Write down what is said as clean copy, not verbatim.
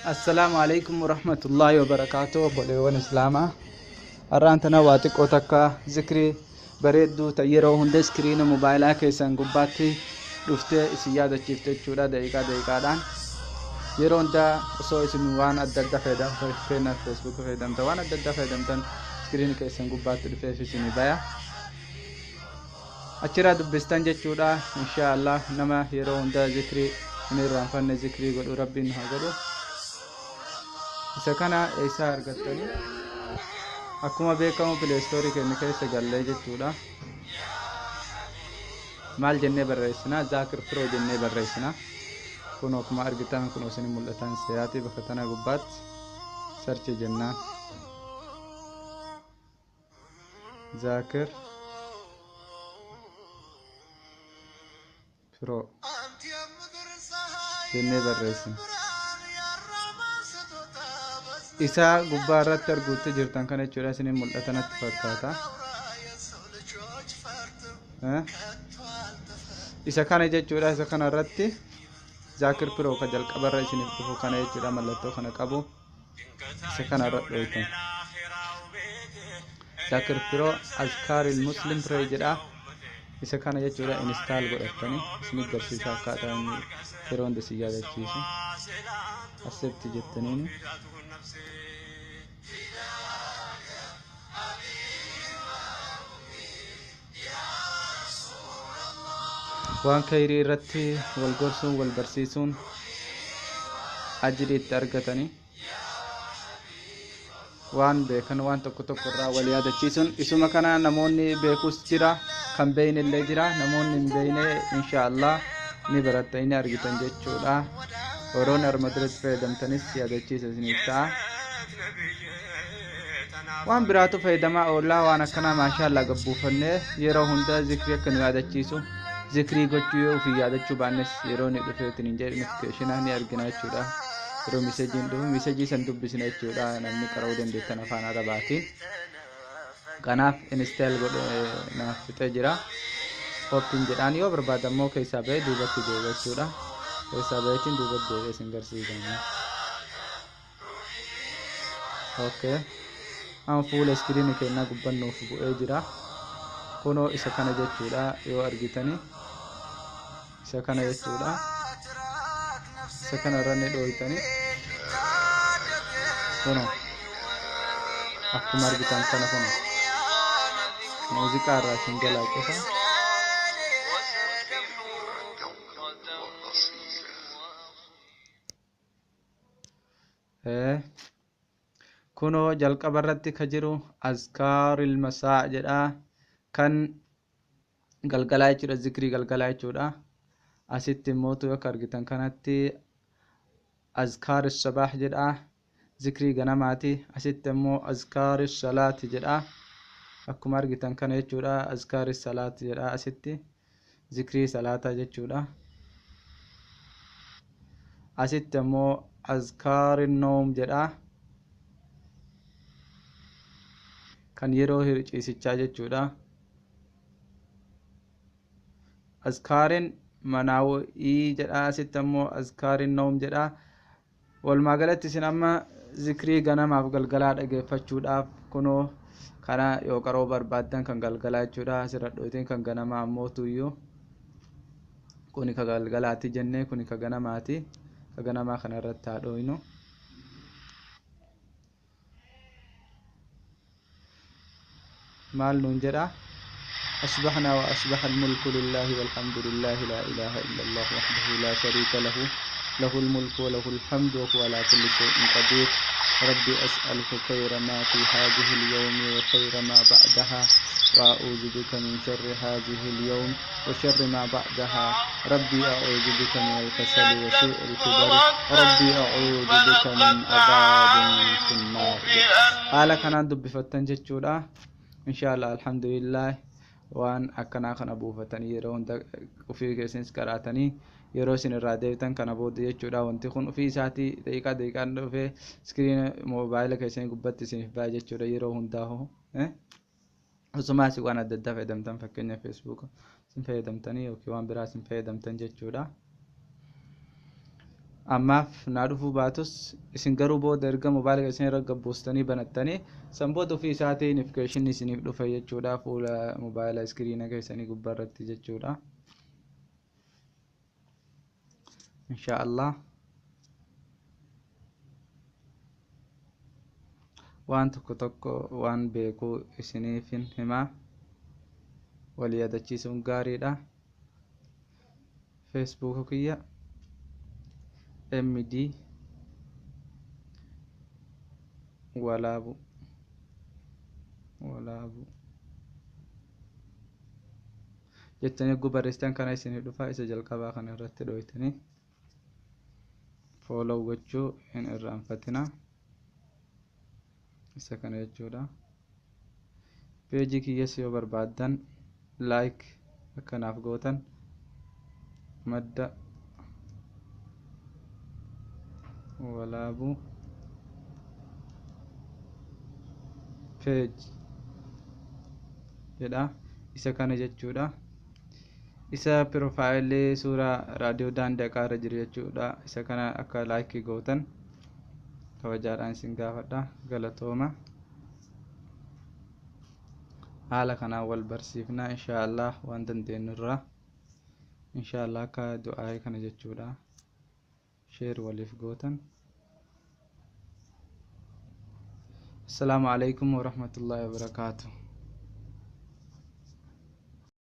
Assalaamu alaikum warahmatullaahi wabarakaatu. Obboleewwan Islaamaa, har'aan tana waa xiqqoo takka zikrii bareedduu ta yeroo hunda iskiriina mobaayilaa keessan gubbaatti dhuftee isin yaadachiifte jechuudha. Daqiiqaa daqiiqaadhaan yeroo hunda osoo isin waan adda addaa fayyadamtan, fakkeenyaaf Feesbuuk fayyadamtan, waan adda addaa fayyadamtan, iskiriina keessan gubbaatti dhufeef isinii baya, achirraa dubbistan jechuudha. Inshaa Allah nama yeroo hunda zikrii hin irraanfanne, zikrii godhu Rabbiin nu haa godhu. Isa kana eessaa argattanii? Akkuma beekamu Play Store keenya keessa gallee jechuudha. Maal jennee barreessina? Zaakir Pro jennee barreessina. Kun akkuma argitan kun isin mul'atan seeyaatii bakka tana gubbaatti search jennaan. Zaakir Pro jennee barreessina. Isa gubbaa irratti arguutti jirtan kana jechuudha, isiniin mul'ata natti fakkaata. Isa kana jechuudha, isa kana irratti Zaakir Pro ka jalqabarra isiniif dhufu kana jechuudha, mallattoo kana qabu isa kana irra dhoytan. Zaakir Pro Azkaaril Muslim Pray jedha. Isa kana jechuudha, install godhattanii isin garsiisa akkaataa inni yeroo hunda isin yaadachiisu. Accept jettaniini. Waan kayrii irratti wal gorsuun, wal barsiisuun ajrii itti argatanii, waan beekan waan tokko tokko irraa wal yaadachiisuun isuma kana. Namoonni beekus jira, kan beeyne illee jira. Namoonni hin beeyne insha Allah ni baratta, ni argitan jechuudha. Warroonni arma duratti fayyadamtanis yaadachiisa isiniif ta'a. Waan biraatu fayyadamaa oollaa, waan akkanaa maashaallaa gabbuufannee yeroo hunda zikrii akka nu yaadachiisu, zikrii gochuu yoo ofii yaadachuu baannes, yeroo inni dhufeetiin hin jedhe notification ni argina jechuudha. Yeroo miseejiin dhufu miseejii san dubbisna jechuudha, namni qara'uu dandeettan afaan Arabaatiin. Kanaaf install godhe naaf fixee jira. Open jedhaan, yoo barbaade ammoo keessaa ba'ee duubatti deebi'a jechuudha. Keessaa ba'eetiin duubatti deebi'ee isin garsiisa. Okay. Amma fuula iskiriini keenyaa gubbaan nuuf bu'ee jira. Kunoo isa kana jechuudha, yoo argitanii isa kana jechuudha. Isa kana irra ni dhooytanii. Kunoo akkuma argitan kana, kunoo muuziqaa irraa isin jalaa cufa. Kunoo jalqaba irratti ka jiru Azkaaril Masaa jedha, kan galgalaa jechuudha, zikrii galgalaa jechuudha. Asitti immootu akka argitan kanatti Azkaar Sabaah jedha, zikrii ganamaati. Asitti immoo Azkaar Salaati jedha, akkuma argitan kana jechuudha. Azkaar Salaati jedha, asitti zikrii salaataa jechuudha. Asitti ammoo Azkaar Noom jedha, kan yeroo ciisichaa jechuudha. Azkaarin Manaawii jedha, asitti ammoo Azkaarin Noom jedha. Walumaa galatti isin amma zikrii ganamaaf galgalaa dhageeffachuudhaaf kunoo kana yoo qaroo barbaaddan kan galgalaa jechuudha asirra dhooyteen, kan ganamaa ammoo tuyyuu kuni ka galgalaati jennee, kuni ka ganamaati. Ka ganamaa kana irratti haa dhooynu. Maal nuun jedha? أصبحنا وأصبح الملك لله والحمد لله لا إله إلا الله وحده لا شريك له، له الملك وله الحمد وهو على كل شيء قدير. ربي أسألك خير ما في هذه اليوم وخير ما بعدها، وأعوذ بك من شر هذه اليوم وشر ما بعدها. ربي أعوذ بك من الكسل وسوء الكبر. ربي أعوذ بك من عذاب في النار. Haala kanaan dubbifattan jechuudha. Inshallah, alhamdulillah, waan akkanaa kana buufatanii yeroo hunda ofii keessanis qaraatanii, yeroo isin irraa deebitan kana booda jechuudha, wanti kun ofii isaatii daqiiqaa daqiiqaan dhufee iskiriina moobaayila keessanii gubbatti isiniif ba'a jechuudha yeroo hundaa'u. Osuma isin waan adda addaa fayyadamtan, fakkeenya Feesbuuka isin fayyadamtanii yookiin waan biraa isin fayyadamtan jechuudha. Inshallah, alhamdulillah, waan akkanaa kana buufatanii yeroo hunda ofii keessanis qaraatanii, yeroo isin irraa deebitan kana booda jechuudha, wanti kun ofii isaatii daqiiqaa daqiiqaan dhufee iskiriina moobaayila keessanii gubbatti isiniif ba'a jechuudha yeroo hundaa'u. Osuma isin waan adda addaa fayyadamtan, fakkeenya Feesbuuka isin fayyadamtanii yookiin waan biraa isin fayyadamtan jechuudha. Ammaaf naa dhufuu baatus, isin garuu booda erga mobaayila keessan irra gabbuustanii banattanii san booda ofii isaatii notification isiniif dhufa jechuudha, fuula mobaayila iskiriina keessanii gubbaa irratti jechuudha. Insha Allah waan tokko tokko waan beekuu isiniifin himaa, wal yaadachiisuun gaariidha. Feesbuuka kiyya MD Walaabu Walaabu jettanii yogguu barreessitan kana isinii dhufa. Isa jalqabaa kana irratti dhooytanii follow gochuu hin irraanfatina, isa kana jechuudha. Peejii kiyyas yoo barbaaddan like akkanaaf gootan, Madda Walaabuu page jedha, isa kana jechuudha. Isa piroofaayilii suuraa raadiyoo daandii haqaa irra jiru jechuudha. Isa kana akka laayikii gootan kabajaadhaan isin gaafadha. Galatooma. Haala kanaan wal barsiifna, insha Allah, waan dandeenyurraa, insha Allah, akka du'aa'ee kana jechuudha share waliif gootan. Assalaamu alaikum warahmatullahi wabarakaatuh.